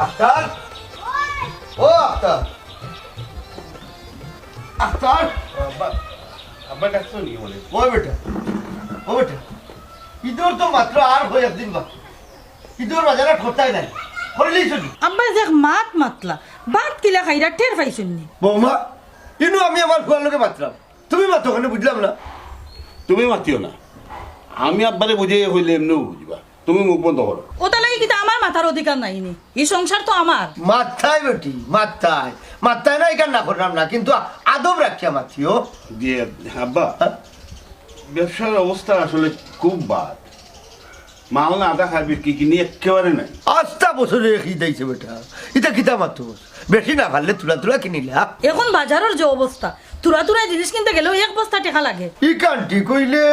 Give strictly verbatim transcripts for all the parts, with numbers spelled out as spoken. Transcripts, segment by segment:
আখতার, ও আখতার, আখতার। আব্বা, আব্বা ডাকছো নি বলে? ও বেটা, ও বেটা, ইদর তো মাত্র আর হয় একদিন বাকি। ইদর বাজারে খরচাই নাই, করিলেই চলি। আব্বা যে এক মাত মাতলা, ভাত কিলা খাইরা টের পাইছইন নি? বৌমা, ইনো আমি আমার ফুয়ার লগে মাতরাম, তুমি মাতো কেনে বুঝলাম না। তুমি মাতিও না, আমি আব্বারে বুঝাইয়া কইলে এমনেউ বুঝবা। তুমি মুখ বন্ধ করো। ওটা লাগি কিতা আমার মাতার অধিকার নাই নি? ই সংসার তো আমার। মাততায় বেটি, মাততায়, মাততায় না, ইখান না করলাম না, কিন্তু আ-, আদব রাখিয়া মাতিও। জি আব্বা, হ্যাঁ? ব্যবসার অবস্থা আসলে খুব বাদ। মাল না থাকায় বিক্রি কিনি একেবারে নাই। আস্তা বছরে কি দিছে বেটা? ইটা কিতা মাতস? বেশি না পারলে তুলা তুলা কিনিলা। এখন বাজারর যে অবস্থা, তুরা তুরা জিনিস কিনতে গেলেও এক বস্তা টেকা লাগে। ইখান ঠিক কইলে।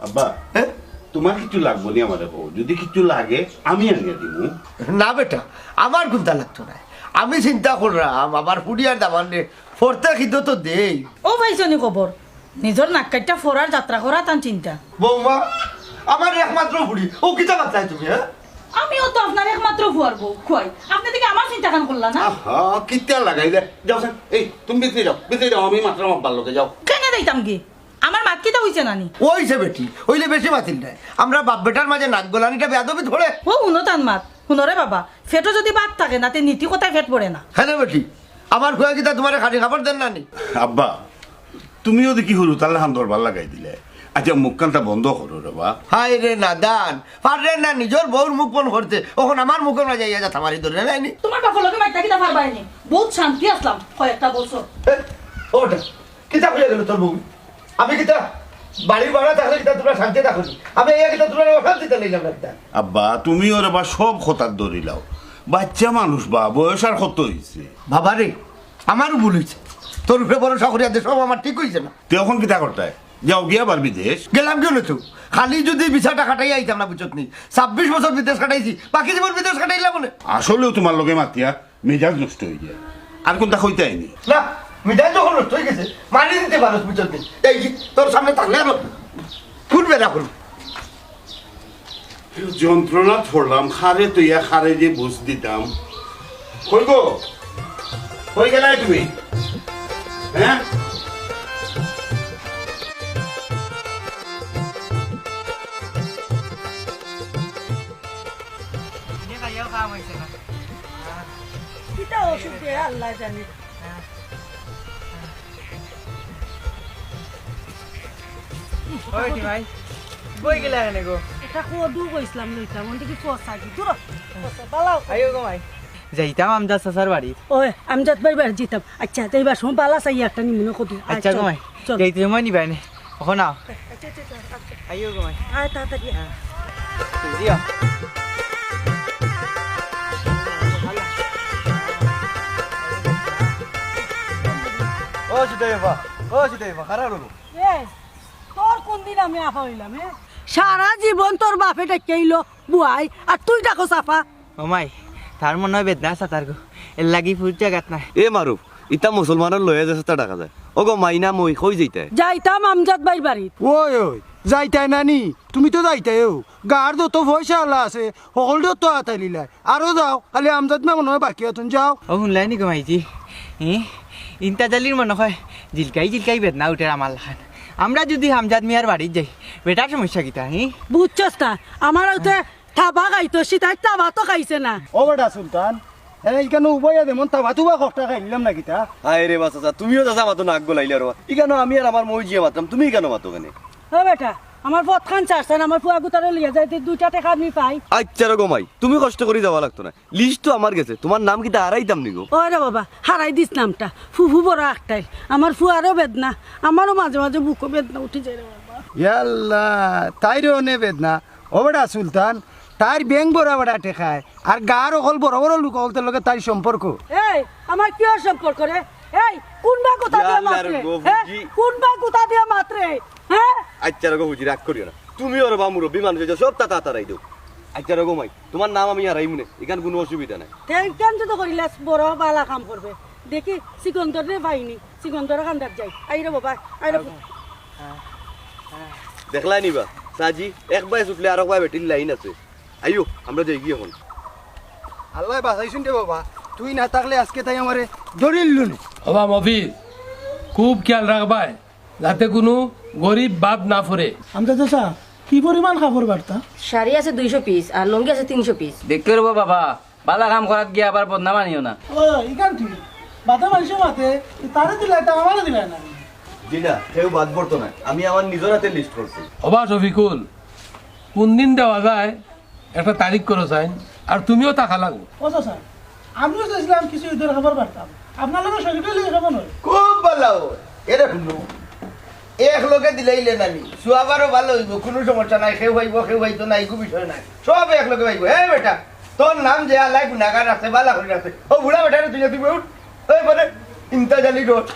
আব্বা, হ্যাঁ? তুমার কিছু লাগবো নি আমারে কও, যদি কিছু লাগে আমি আনিয়া দিমু। না বেটা, আমার কুন্তা লাগতো নায়। আমি চিন্তা কররাম, আমার ফুড়ি আর দামান্দরে ফরতে খিদো তো দেই। ও পাইছো নি খবর? নিজর নাক কাইট্টা ফরার যাত্রা করা তান চিন্তা। বৌমা, আমার একমাত্র ফুড়ি, ও কিতা মাতরায় তুমি, হ্যাঁ? আমিও তো আপনার একমাত্র ফুয়ার বউ, কই? আপনে দেখি আমার চিন্তা খান করলা না? আহা, কিতা লাগাইলে? যাও স্যার, এই, তুমি ভিতরে যাও, ভিতরে যাও, আমি মাতরাম আব্বার লগে, যাও। কেনে যাইতাম কি? আমার মাত কিতা অইছে না নি? অইছে বেটি, অইলে বেশি মাতিল নায়। আমরা বাপ বেটার মাঝে নাক গলানিটা বেয়াদবি ধরে। ও, হুনো তান মাত, হুনো রে বাবা, পেটো যদি ভাত থাকে না, তে নীতি কথায় পেট ভরে না। হ্যাঁ রে বেটি, আমার ফুয়া কিতা তুমারে খালি খাবার দেন না নি? আব্বা, তুমিও দেখি হুরুতার লাখান দরবার লাগাই দিলে। আচ্ছা, মুখখানটা বন্ধ করো রে বা। হায় রে নাদান, পাররে না নিজর বউর মুখ বন্ধ করতে, অখন আমার মুখর মাঝে আইয়া যাতা মারি ধরে নায় নি? তুমার বাপর লগে মাততে কিতা পারবায় নি? বউত শান্তি আছলাম কয়েকটা বছর। এ, ওটা, কিতা কইয়া গেল তোর বউ? আমি কিতা বাড়ির ভাড়া থাকলে কিতা তুমরা শান্তি থাকো নি? আমি এই কিতা তুমরা অশান্তিতে লইলাম না কিতা? আব্বা, তুমিও রে বা সব কথাত ধরিলাও। বাচ্চা মানুষ বা, বয়স আর কত অইছে? বাবা রে, আমারও ভুল অইছে। তোর উপরে ভরসা করিয়া দে সব আমার ঠিক অইছে না। তে অখন কিতা করতায়? যাও গিয়া আবার বিদেশ। গেলাম কেনে তো? খালি যদি ভিসাটা কাটাইয়া আইতাম না, বুঝছত নি? ছাব্বিশ বছর বিদেশ কাটাইছি, বাকি জীবন বিদেশ কাটাইলাম মনে। আসলেও তুমার লগে মাতিয়া মেজাজ নষ্ট অই যায়। আর কুন্তা কইতায় নি? না, মেজাজ যখন নষ্ট অই গেছে, মারি দিতে পারস, বুঝছত নি? এই যে, তোর সামনে থাকলে আর কোন বেলা করব? যন্ত্রণাত পড়লাম, কারে থইয়া কারে যে বুঝ দিতাম। কই গো? কই গেলায় তুমি? হ্যাঁ? কিতা অসুখ রে আল্লায় জানে। ওই রে ভাই, কই গেলা কেনে গো? এটা কদু কইছিলাম লইতাম, ওন দেখি পচা কি? দূর হ। পচা, বালাও। আইও গো মাই। যাইতাম আমজাদ চাচার বাড়িত। ওই, আমজাদ ভাইর বাড়িত যাইতাম। আচ্ছা, যাইবার সময় বালা চাই একটা নিমুনে কদু। আয়, আচ্ছা গো চল, মাই, চল। যাইতে সময় নিবায় নে। অখন আও। আচ্ছা, আচ্ছা, আচ্ছা, আচ্ছা। আইও গো মাই। আয়, তাড়াতাড়ি আয়। হ্যাঁ। তুই দিও। ও সিতাইফা, ও সিতাইফা, খাড়া রইব। এ, তোর কোন দিন আমি আফা অইলাম, এ? সারা জীবন তোর বাপে ডাকিয়া আইলো বুয়াই, আর তুই ডাকো চাফা। ও মাই, তার মনো অয় বেদনা আছে তার গো, এরলাগি ফুর জাগাত নাই। এ মারুফ, ইতা মুসলমানর লয়ে যে সাথে ডাকা যায়। ও গো মাইনা মই, কই যাইতায়? যাইতাম আমজাদ ভাইর বাড়িত। ওই, ওই, যাইতায় না নি? তুমি তো যাইতায়ও। গাঁওর যত পয়সাআলা আছে, হকলরে তো আতাইলিলায়। আরো যাও, খালি আমজাদ মিয়া মনো অয় বাকি আছইন, যাও। ও হুনলায় নি গো মাইজি? হি? ইন্তাজালির মনো অয় জিলকাই জিলকাই বেদনা উঠের আমার লাখান। আমরা যুদি আমজাদ মিয়ার বাড়িত যাই, বেটার সমস্যা কিতা, হি? বুঝছস না, আমার অতে তাবা খাইতো, সিতায় তাবা তো খাইছে না। ও বেটা সুলতান, এ, ইখানো উবাইয়া যেমন তাবা তুবা ককটা খাইলাম না কিতা? হায় রে বা চাচা, তুমিও চাচা মাতো নাক গলাইলে রে বা। ইখানো আমি আর আমার মইজিয়ে মাতরাম, তুমি ইখানো মাতো কেনে? ও বেটা, আমার পথখান ছাড়ছান, আমার ফুয়া গুতারে লইয়া যাইতে দুইটা টেকা আমি পাই। আচ্ছা রে গো মাই, তুমি কষ্ট করি যাওয়া লাগতো না, লিস্ট তো আমার গেছে, তুমার নাম কিতা হারাইতাম নি গো? ওরে বাবা, হারাই দিস নামটা, ফুফু বড় আকটাইল, আমার ফুয়ারও বেদনা, আমারও মাঝে মাঝে বুকো বেদনা উঠি যায় রে বাবা। ইয়াল্লা, তাইরও অনে বেদনা। ও বেটা সুলতান, তাইর ব্যাংক ভরা বেটা টেকায়, আর গাঁওর হকল বড় বড় লোক হকলতর লগে তাইর সম্পর্ক। এই, আমার কিওর সম্পর্ক রে? এই, কুনবা গুতা দিয়া মাতরে? হে? কুনবা গুতা দিয়া মাতরে? হে? আচ্ছা রে গো ফুজি, রাগ করিও না। তুমি ওরে বা মুরব্বি মানুষ অইছো, সব তাতা তারাই দেও। আচ্ছা রে গো মাই, তুমার নাম আমি হারাইমু নে, ইখান কুনু অসুবিধা নাই। থ্যাংক কেন যুদি করিলাস, বড় বালা কাম করবে। দেখি, সিকন্দররে পাইনি, সিকন্দর কান্দাত যাই। আই রে বাবা, আই রে। দেখলায় নি বা, সাজি, এক বায় ছুটলে আরক বায় বেটির লাইন আছে। আইও, আমরা যাইগি অখন। আল্লায় বাচাইছইন রে বাবা, তুই না থাকলে আজকে তাই আমারে ধরিল নে। ওবা মফিজ, খুব খিয়াল রাখবায়, যাতে কুনু গরিব বাদ না পড়ে। আমজাদ চাচা, কি পরিমাণ কাপড় বাটতা? শাড়ি আছে দুইশো পিস আর লুঙ্গি আছে তিনশো পিস। দেখতে রবো বাবা, বালা কাম করাত গিয়া আবার বদনাম আনিও না। ও, ইখান ঠিক। বাদে মানষে মাতে, তারে দিলায় তা আমারে দিলায় না। জি না, কেউ বাদ পড়তো না। আমি আমার নিজর হাতে লিস্ট করছি। ওবা শফিকুল, কুন দিন দেওয়া যায়? একটা তারিখ করো চাইন, আর তুমিও থাকা লাগবো। ও চাচা, আমিও চাইছিলাম কিছু ইদর কাপড় বাটতাম, আপনার লগে শরিক অইলে অইবো নয়? খুব ভালা অয়। এরে হুনো, এক লগে দিলাইলে নানি, সওয়াব আরো ভালা অইবো, কুনু সমস্যা নাই, কেউ পাইবো, কেউ পাইতো না, ইগু বিষয় নাই, সব এক লগে পাইবো। হে বেটা, তোর নাম যে আল্লায় গুনাগার আছে, ভালা করি আছে, ও বুড়া বেটারে তুই তুই উঠ, ওই বলে ইন্তাজালি রোড।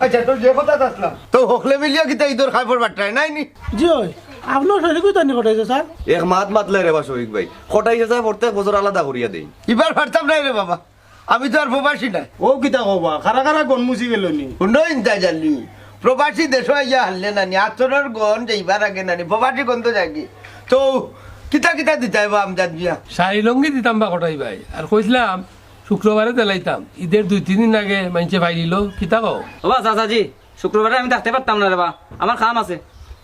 আচ্ছা, তো যে কথাত আছলাম, তো হকলে মিলিয়া কিতা ইদর কাপড় বাটরায় নায় নি? জি অয়, আপনেও শরিক অইতা নি কটাই চাচার? এক মাত মাতলে রে বা শফিক ভাই, কটাই চাচায় প্রত্যেক বছর আলাদা করিয়া দেইন। ইবার পারতাম নায় রে বাবা, আমি তো আর প্রবাসী নায়। ও কিতা কও বা, কারা কারা গন মুছি গেলো নি? হুনো ইন্তাজালি, প্রবাসী দেশো আইয়া হারলে নানি, আতরর গন যাইবার আগে নানি, প্রবাসী গন্ধ যায়গি। তো কিতা কিতা দিতায় বা আমজাদ মিয়া? শাড়ি লুঙ্গি দিতাম বা কটাই ভাই, আর কইছলাম শুক্রবারে দিলাইতাম, ইদর দুই তিন দিন আগে মানষে পাইলিলো, কিতা কও? ওবা চাচাজি, শুক্রবারে আমি থাকতে পারতাম না রে বা, আমার কাম আছে।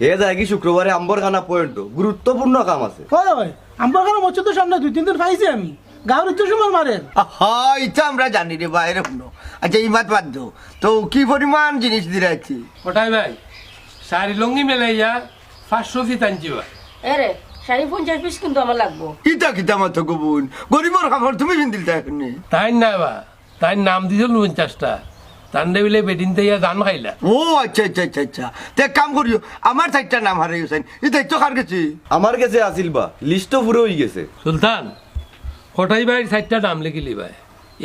এ যায়গি শুক্রবারে আম্বরখানা পয়েন্টো, গুরুত্বপূর্ণ কাম আছে। কই, কই, আম্বরখানা মসজিদর সামনে দুই তিন দিন পাইছি আমি, গাউর ইজ্জত সম্মান মারের। আহা, ইতা আমরা জানি রে বা, এরে হুনো। আচ্ছা, ই মাত বাদ দেও, তো কি পরিমাণ জিনিস দিরাইছি? কটাই ভাই, শাড়ি লুঙ্গি মিলাইয়া পাঁচশো পিস আনছি বা। এরে, শাড়ি পঞ্চাশ পিস কিন্তু আমার লাগবো। ইতা কিতা মাতো গো বইন, গরিবর কাপড় তুমি পিন্দিলতায় কেনে? তাইন নায় বা, তাইন নাম দিছইন পঞ্চাশটা, তানরে বিলে বেটিন্তে ইয়া জান খাইলা। ও আচ্ছা, আচ্ছা, আচ্ছা, আচ্ছা। তে এক কাম করিও, আমার চাইরটা নাম হারাইও চাইন, ই দায়িত্ব কার গেছে? আমার গেছে আছিল বা, লিস্ট তো পুরো অইগেছে। সুলতান, কটাই ভাইর চাইরটা নাম লেখিলিবায়,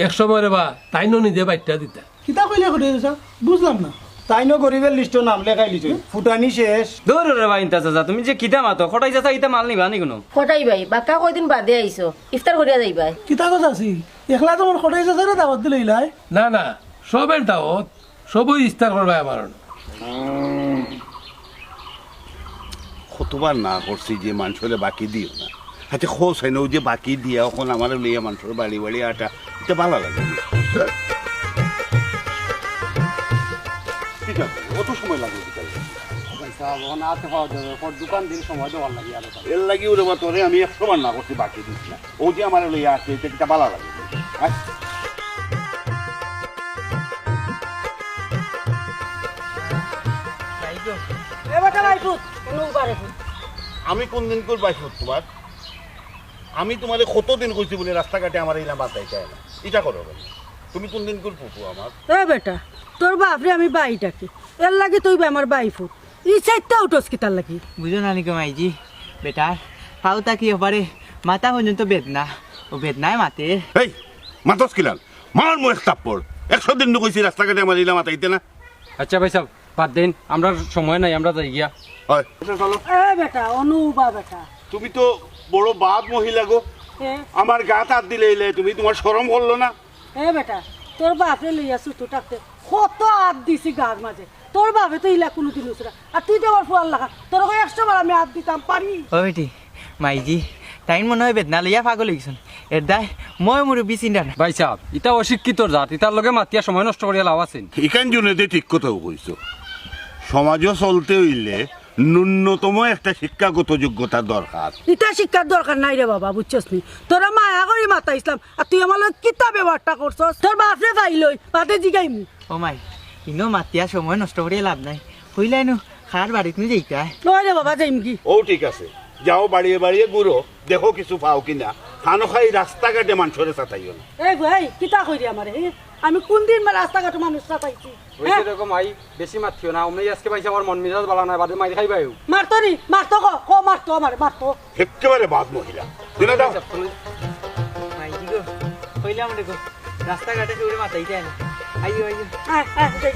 এক সময় রে বা, তাইনও নিজে বাইট্টা দিতা। কিতা কইলা কটাই চাচা? বুঝলাম না। তাইনও গরিবর লিস্টো নাম লেখাইলিছইন, ফুটানি শেষ। দূর রে বা ইন্তাজ চাচা, তুমি যে কিতা মাতো, কটাই চাচা ইতা মাল নিবা নি কুনু? কটাই ভাই, বাক্কা কয়দিন বাদে আইছো, ইফতার করিয়া যাইবায়। কিতা কথা আছে? একলা তো আমার কটাই চাচারে দাওয়াত দিলাইলায়। না, না, সবের দাওয়াত, সবই ইফতার করবায় আমার অনো। কতবার না করছি যে মানষরে বাকি দিও না। আচ্ছা, খোঁজ হয় না, ওই যে বাকি দিয়া অখন আমারে লইয়া মানষর বাড়ি বাড়ি আটা, ইটা ভালা লাগে না। ঠিক আছে, অত সময় লাগে কি তাই? ভাই সাহেব, অখন আতে পাওয়া যাবে, পর দোকান দিন সময় দেওয়ার লাগে আরো। এর লাগি ওরে বা তোরে আমি একশো বার না করছি বাকি দিস না। ও যে আমারে লইয়া আছে, ইটা কিতা ভালা লাগে? হ্যাঁ? এ বেটা ভাইফুত, কোনো উপারে ফুত। আমি কোন দিন করি ভাইফুত তোমার? আমি তোমারে কতদিন কইছি বলে রাস্তাঘাটে আমার ইলা মাতাইতে হয় না। ইটা করো কেনে? তুমি কোন দিন করি ফুফু আমার? এ বেটা, তোর বাপরে আমি বাই ডাকি, এর লাগি তুই বা আমার ভাইফুত। ই সাইডটা উঠোস কিতার লাগি? বুঝো না নি গো মাইজি, বেটার পাও থাকি ওপারে মাথা পর্যন্ত বেদনা, ও বেদনায় মাতে। এই, মাতস কিলান? মার মুখ এক থাপ্পড়। একশো দিন নু কইছি রাস্তাঘাটে আমার ইলা মাতাইতে না। আচ্ছা ভাই সাহেব, বাদ দেন, আমরার সময় নাই, আমরা যাই গিয়া। হয়। এ বেটা, অনুবা বেটা। তুমি তো বড় বাদ মহিলা গো। এ? আমার গাত আত দিলাইলে তুমি, তোমার শরম করলো না? এ বেটা, তোর বাপরে লইয়া ছুটু থাকতে কত আত দিছি গার মাঝে। তোর বাপে তো ইলা কুনুদিন উছরা। আর তুই তো আমার ফুয়ার লাখান। তোর ওই একশো বার আমি আত দিতাম পারি। ও বেটি, মাইজি, তাইন মনে হয় বেদনা লইয়া পাগল অইগেছইন। এর দায় মই মুরব্বি চিন্তা না। ভাই সাহেব, ইতা অশিক্ষিতর জাত, ইতার লগে মাতিয়া সময় নষ্ট করিয়া লাভ আছে নি? ইখান জুনেদে ঠিক কথাউ কইছো। সমাজো চলতে অইলে ন্যূনতম একটা শিক্ষাগত যোগ্যতার দরকার। ইতা শিক্ষার দরকার নাই রে বাবা, বুঝছস নি? তোরে মায়া করি মাতাইছলাম, আর তুই আমার লগে কিতা ব্যবহারটা করছস? তোর বাপরে পাইলই, বাদে জিগাইমু। ও মাই, ইনো মাতিয়া সময় নষ্ট করিয়া লাভ নাই। কইলাইনু কার বাড়িত নু যাইতায়? নয় রে বাবা, যাইমুগি। ও ঠিক আছে, যাও বাড়িয়ে বাড়িয়ে ঘুরো, দেখো কিছু পাও কিনা। খানো খাই রাস্তাঘাটে মানষরে সাতাইও না। এই গো, এই, কিতা কইরে আমারে, হে? আমি কোন দিন বা রাস্তাঘাটে মানুষ সাতাইছি? অইছে হে? দেখো মাই, বেশি মাতিও না, অমনেউ আজকে পাইছে আমার মন মিজাজ ভালা নায়, বাদে মাইর খাইবায়উ। মারতো নি, মারতো ক, ক মারতো আমারে, মারতো। একেবারে বাদ মহিলা। দিলে দাও। মাইজি গো, কইলাম রে গো, রাস্তাঘাটে কেউরে মাতাইতায় না। আইও, আইও। আয়, আয়, যাই।